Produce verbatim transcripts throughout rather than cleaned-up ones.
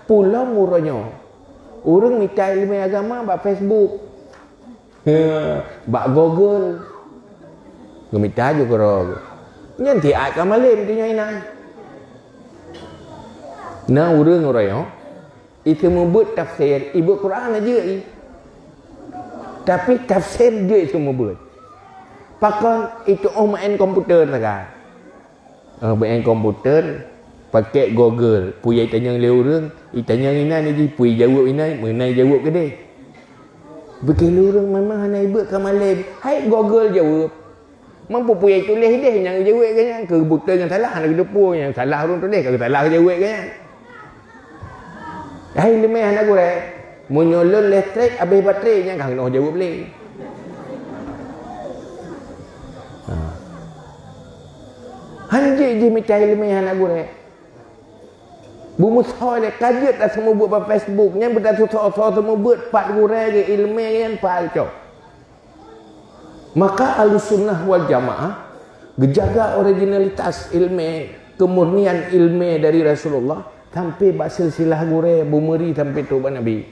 Pulom uroe nyoe, ureuëng mita iéleumé agama bak Facebook, bak Google, geumita ju keudroe. Nyan tiat ka malém donya inan. Na ureuëng uroe nyoe, iseumeubeuet tafsir, ibeuet Quran aja i. Tapi tafsir jeuet iseumeubeuet. Pakon? Itu oh main komputer sagai. Oh, main komputer, pakai Google. Peue nyang itanyong lé ureuëng, itanyong inan jih, peue jaweueb inan, meunan jaweueb keudeh. Beuke lé ureuëng memang hana ibeuet ka malém. Hai Google jaweueb. Mampu peue nyang tuléh deh nyang jaweueb keu nyan, keu beutôi ngon salah hana geuteupeue, nyang salah ureuëng tuléh ka salah jaweueb keu nyan. Hai leumeh hana gurée, meunyoe lôn listrik habéh baterai nyang ka hana jaweueb lé. Ha. Hanjeuet jih mita iéleumé hana gurée. Beumeusoe lé ka jeuet taseumeubeuet bak Facebook, nyan beutasusoe-soe seumeubeuet pat gurée geuh iéleumé nyan pat cok. Maka Ahlussunnah wal Jamaah geujaga originalitas iéleumé, kemurnian iéleumé dari Rasulullah sampai bak silsilah gurée beumeuri sampai trok bak Nabi.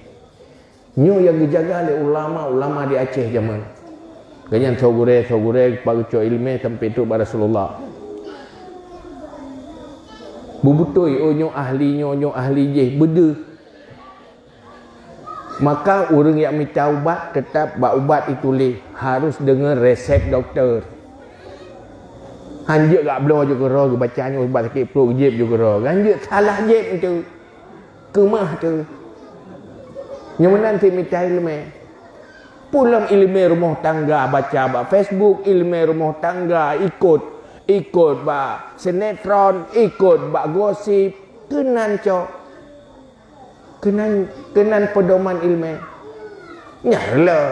Nyoe nyang geujaga lé ulama-ulama di Aceh jameun. Gobnyan soe gurée, soe gurée, pageucok iéleumé sampai trok bak Rasulullah. Beubeutôi, oh nyoe ahli nyoe, nyoe ahli jih, beudeuh. Maka ureuëng nyang mita ubat, teutap bak ubat ituléh harus deungon resep dokto. Hanjeuet gak bloe ju keudroe, geubaca nyoe ubat sakét pruet, geujieb ju keudroe. Hanjeuet salah jieb entu. Keumah teuh. Nyoe meunan cit mita iéleumé. Pulom iéleumé rumoh tangga baca bak Facebook, iéleumé rumoh tangga ikot, ikot bak sinetron, ikot bak gosip, keunan cok. Keunan, keunan pedoman iéleumé. Nyan reuloh.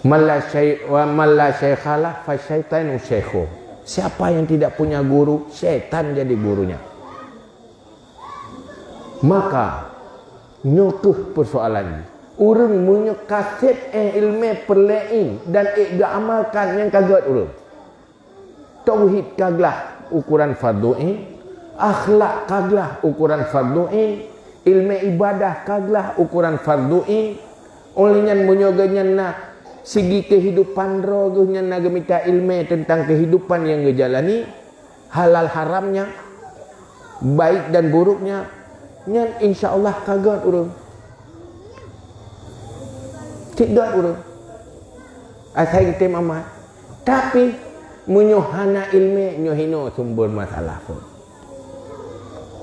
Man la syai-, wa man la syaikhalah fa syaitanu syaikhuh. Siapa yang tidak punya guru, syaitan jadi gurunya. Maka, nyoe kheueh peusoalan jih. Ureuëng meunyoe ka sép éh iéleumé peureulée i dan ék geuamalkan nyang ka gét ureuëng. Tauhid ka glah ukuran fardhu ain, akhlak ka glah ukuran fardhu ain, iéleumé ibadah ka glah ukuran fardhu ain. Óh lheueh nyan meunyoe geuhnyan na sigi keuhidupan droe geuhnyan na geumita iéleumé teuntang keuhidupan nyang geujalani, halal haramnya, baik dan buruknya, nyan insya Allah ka gét ureuëng. Cit gét ureuëng. Asai geutem amat. Tapi, meunyoe hana iéleumé, nyoe hinoe sumber masalah phon.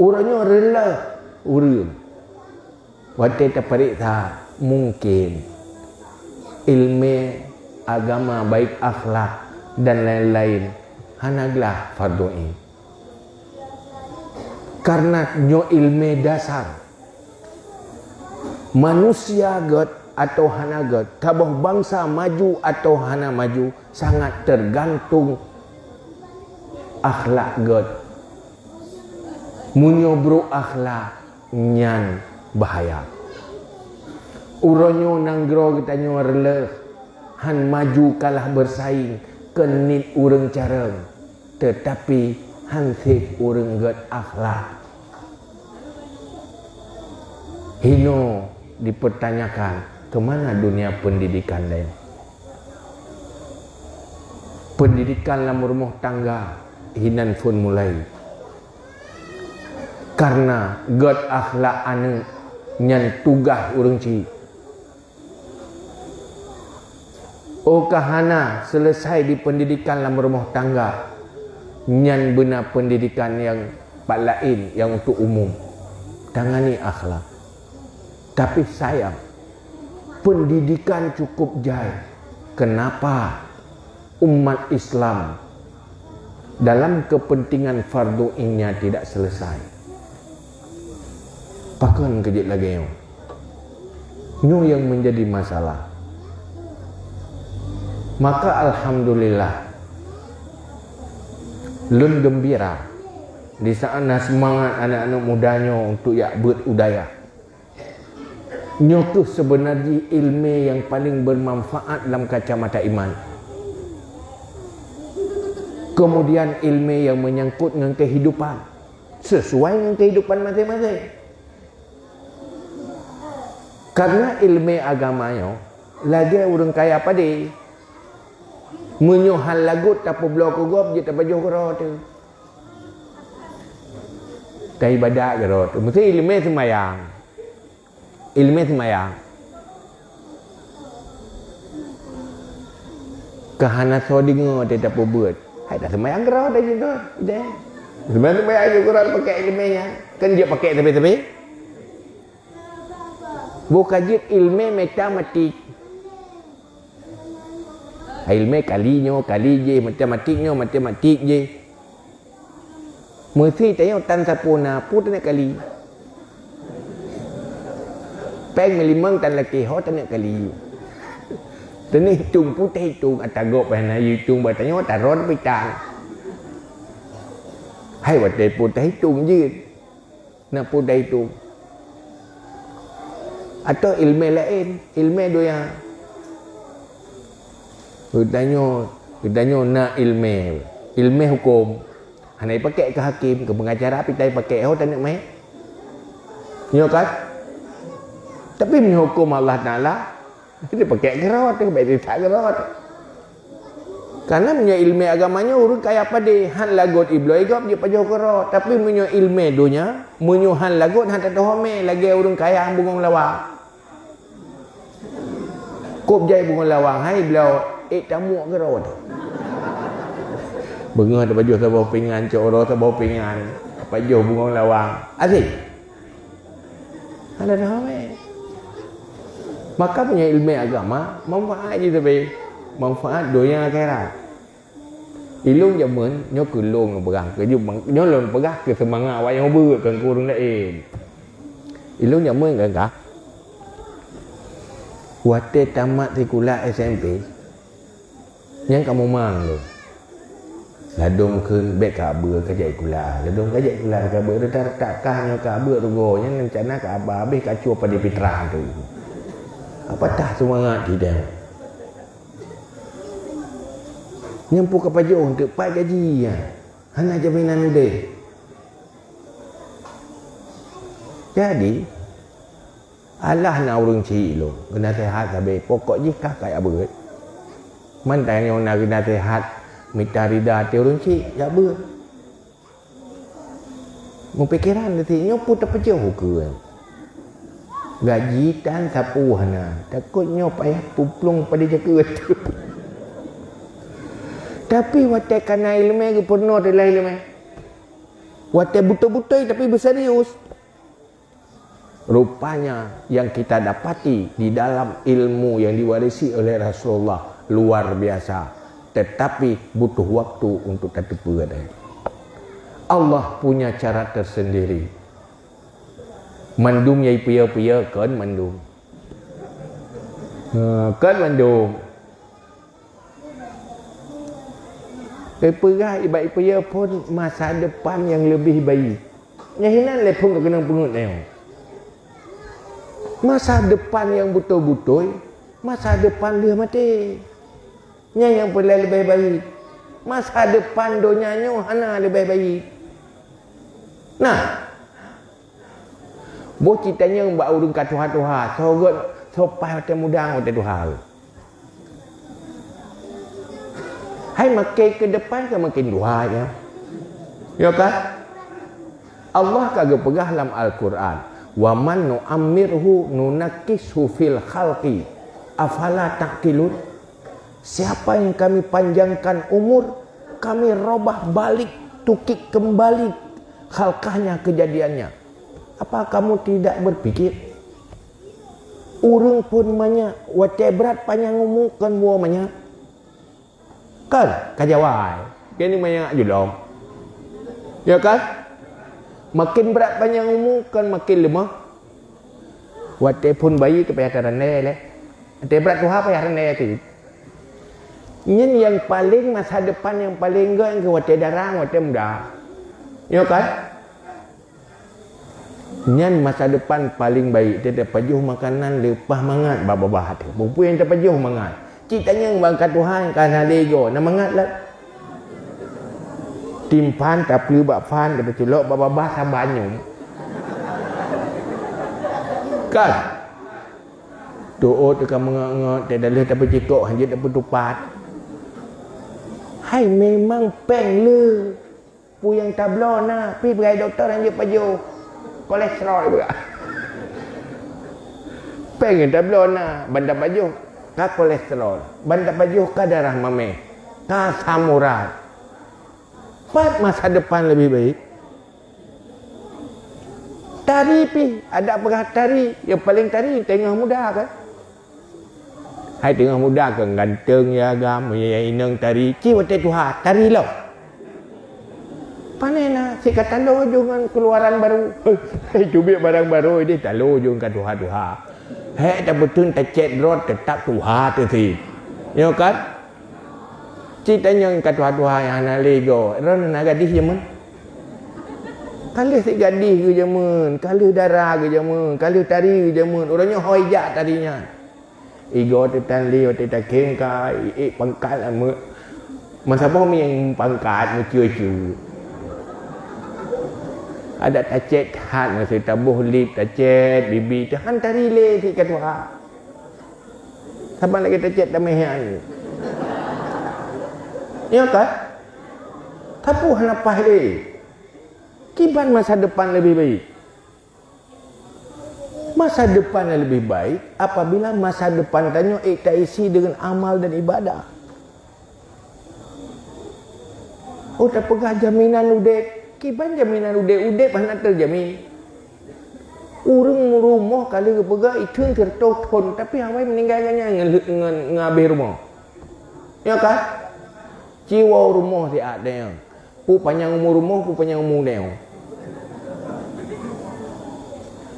Uroe nyoe reuloh ureuëng. Watée tapareksa, mungkin iéleumé agama baik akhlak dan laén-laén hana glah fardhu ain. Karena nyoe iéleumé dasar. Manusia gét atawa hana gét, saboh bansa maju atawa hana maju, sangat tergantung akhlak gét. Meunyoe brok akhlak, nyan bahaya. Uroe nyoe nanggroe geutanyoe reuloh, hán maju kalah beusaing keu niet ureuëng carông, teutapi hán sép ureuëng gét akhlak. Hinoe dipertanyakan, keu mana dunia pendidikan laén? Pendidikan lam rumoh tangga hinan phon mulai. Karena gét akhlak aneuëk nyan tugaih ureuëng chik. Oh ka hana selesai di pendidikan lam rumoh tangga, nyan beuna pendidikan nyang pat laén nyang untuk umum. Tangani akhlak. Tapi sayang, pendidikan cukup jai. Kenapa umat Islam dalam kepentingan fardu ainnya tidak selesai? Pakon keu jeuet lagée nyoe? Nyoe nyang menjadi masalah. Maka alhamdulillah, lôn geumbira di saát na seumangat aneuëk-aneuëk muda nyoe untuk jak beuet u dayah. Nyoe kheueh seubeuna jih iéleumé nyang paleng beumanfaát lam kacamata iman. Keumudian iéleumé nyang meunyangkot ngon keuhidupan, sesuai ngon kehidupan maséng-maséng. Karena ilmé agama nyoe lagée ureuëng kaya padé. Meunyoe hán lagot tapeubloe keu gob, jeuet tapajoh keudroe teuh. Taibadat keudroe teuh. Meusti ilmé seumayang. Ilmé seumayang. Ka hana soe deungoe teuh tapeubeuet. Hai taseumayang keudroe teuh jeuet teuh. Deh. Seumayang, seumayang jeuet keudroe pakai ilmé nyan. Kan jeuet pakai sabe-sabe. Boh ka jeuet ilmé matematik. Ilmé kali nyoe, kali jih, matematik nyoe, matematik jih. Meusti tanyoe tan sapeue na, peue taneuk kali. Péng meulimong tan lakée ho taneuk kali. Taneuk hitong peue tahitong, ata gob hana jitong bak tanyoe, tarot pitan. Hai watée peue tahitong jeuet. Na peue tahitong. Atau ilmé laén, ilmé donya. Geutanyoe, geutanyoe na ilmé, ilmé huköm. Hana jipakék keu hakém, keu pengacara pih tajipakék, ho taneuk mé. Nyoe kan? Tapi meunyoe huköm Allah Taala, Jadi pakai keurot teuh, baik teuh that keurot. Karena meunyoe ilmé agama nyoe ureuëng kaya padé, han lagot ibloe gob jeuet pajoh keurot. Tapi meunyoe ilmé donya, meunyoe han lagot han tatuho mé lagée ureuëng kaya bungong lawang. Kop jai bungong lawang, hai bloe, ék tamuek keurot. Beungoh tapajoh saboh pingan, cok uroe saboh pingan, pajoh bungong lawang. Asyik. Hana tatuho mé. Maka meunyoe ilmé agama, manfaat jih sabe. Manfaat donya akhirat. Ilong jameun nyoe keu lôn peugah, keu ju-, nyoe lôn peugah keu seumangat awak nyang beuet, kon keu ureuëng laén. Ilong jameun gagah, watée tamat sikula S M P, nyang ka mumang lôn. Ladôm kheun bék ka beuet ka jak sikula. Ladôm ka jak sikula ka beuet, reutak-reutak kah nyoe ka beuet rugoe nyan, rencana ka ba habéh ka cue padé pitra tu. Ka patah seumangat sidang. Nyang peue ka pajoh teuk pat gaji nyan. Hana jaminan udép. Jadi, alah na ureuëng syiek lôn, geunaseuhat sabe, pokok jih kah ka jak beuet. Man tanyoe na geunaseuhat mita rida até ureuëng syiek, jak beuet. Meupikiran lé syiek nyoe peue tapajoh ukeue. Gaji tan sapeue hana, takot nyoe payah puplueng padé jakeuet. Tapi watée kana iéleumé geupeurunoe teulah iéleumé. Watée beutôi-beutôi tapi beuserius. Rupanya yang kita dapati di dalam ilmu yang diwarisi oleh Rasulullah luar biasa, tetapi butuh waktu untuk tateupeue. Allah punya cara tersendiri. Mandum nyang ipiye-piye kon mandum. Ha, kon mandum. Teupeugah bak ipiye phon masa depan nyang leubeh baik. Nyan hinan lé phon ka keunong peungeut nyoe. Masa depan nyang beutôi-beutôi, masa depan lheueh maté. Nyan nyang peureulée leubeh baik. Masa depan donya nyoe hana leubeh baik. Nah, boh cit tanyong bak ureuëng ka tuha-tuha, soe gét, soe paih watée muda ngon watée tuha. Hai makin ke depan ka makin tuha, ya. Ya kan? Allah ka geupeugah lam Al-Quran, "Wa man nu'ammirhu nunakkishu fil khalqi, afala ta'qilun?" Siapa yang Kami panjangkan umur, Kami robah balik, tukik kembali khalqahnya, kejadiannya. Apa kamu tidak berpikir? Ureuëng phon manyak, watée brat panyang umu kon woe manyak. Kan? Ka jawai. Kini manyak julong. Ya kan? Makin brat panyang umu, kon makin leumah. Watée phon bayi tu payah tarandai lé. Watée brat tuha payah randai tu. Nyan nyang paléng masa depan nyang paléng gét keu watée darang, watée muda. Ya kan? Nyan masa depan paléng baik, teutab pajoh makanan leupah mangat bak babah teuh. Peue-peue nyang tapajoh mangat. Cit tanyong bak ka tuha nyang ka hana lé goe, na mangat lah. Timphan tapeuleueh bak phan, tapeuculok bak babah saban nyoe. Kan? Tuôt teuka meungot-ngot, tadaleueh tapeucikok, hanjeuet tapeutupat. Hai, memang péng le. Peue nyang tabloe na, pi beugai dokto hanjeuet pajoh. Kolesterol beurah. Péng nyang tabloe na, ban tapajoh ka kolesterol, ban tapajoh ka darah maméh, ka asam urat. Pat masa depan leubeh baik? Tari pih, adak peugah tari, nyang paleng tari teungoh muda kan? Hai teungoh muda kan ganteng ya agam, ya inong tari, ci watèe tuha, tari lom. Pane na, si ka talo ju ngon keluaran baru. Hai, teubiet barang baru deh, talo ju ngon ka tuha-tuha. Hek tapeuteun tacet rot teutap tuha teuh sit. Nyo kan? Ci tanyong ka tuha-tuha nyang hana lé goe, droeneuh na gadih jameun? Ka lheueh si gadih geuh jameun, ka lheueh dara geuh jameun, ka lheueh tari geuh jameun, uroe nyoe hôi jak tari nyan. Igoe teuh tan lé watèe takhém ka iék pangkat lam meuet. Masa boh mieng pangkat meucue-cue. Adak tacet that masa taboh lip tacet bibi teuh han tari lé si ka tuha. Saban lagèe tacet tameh nyan. Nyo kan? Tapi hana paih lé. Kiban masa depan leubeh baik? Masa depan yang lebih baik apabila masa depan tanyoe ék taisi dengan amal dan ibadah. Oh, tapeugah jaminan udép. Kiban jaminan udép? Udép hana terjamin. Ureueng rumoh ka lheueh geupeugah itheun sireutôh thon, tapi awai meuninggai nyan ngon, ngon, ngon abéh rumoh. Ya kan? Ci woe rumoh siat deh nyan. Peue panyang umu rumoh, peue panyang umu nyoe.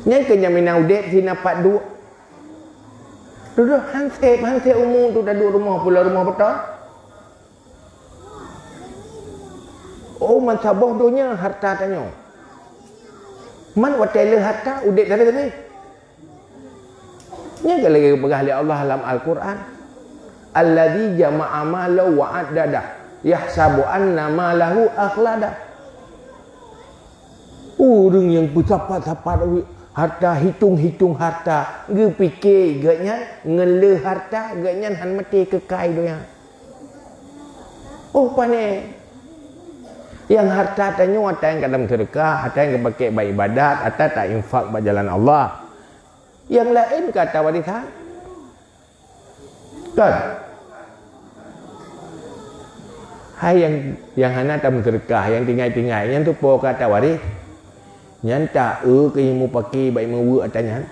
Nyan keuh jaminan udép si na pat duek. Dudoe han sép, han sép umu tu taduek rumoh, pulo rumoh beutôi. Oh, meusaboh donya harta tanyoe. Man watèe le harta, udép sabe-sabe. Nyan ka lagèe geupeugah lé Allah lam Al-Qur'an, "Allazi jama'a malan wa addadah, yahsabu anna malahu akhladah." Ureueng nyang peusapat-sapat harta, hitong-hitong harta, geupike geuh nyan ngon le harta, geuh nyan han maté keukai donya. Oh, pane nyang harta tanyoe, ata nyang ka tameuseudeukah, ata nyang ka pakèk bak ibadat, ata ta infak bak jalan Allah. Nyang laén ka ata warisan. Kan? Hai nyang, nyang hana tameuseudeukah, nyang tinggai-tinggai, nyan tu po ka ata waris. Nyan ta eu keu imum pakè bak imum weuek ata nyan.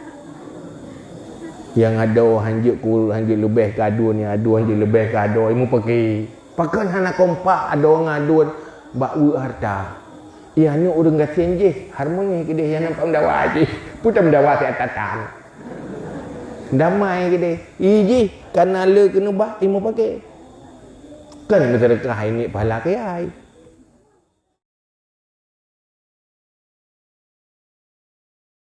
Nyang adoe hanjeuet ku, hanjeuet leubeh keu aduen, nyang aduen hanjeuet leubeh keu adoe, imum pakè. Pakon hana kompak adoe ngon aduen bak weuek harta. Ih, aneuk ureueng gasien jih, harmoni keudeh nyang nampak meudawa jih. Peue tameudawa siat tatan. Damai keudeh. Ih jih, kana le keuneubah, imum pakè. Kan meuseudeukah hai niet pahala keu yai.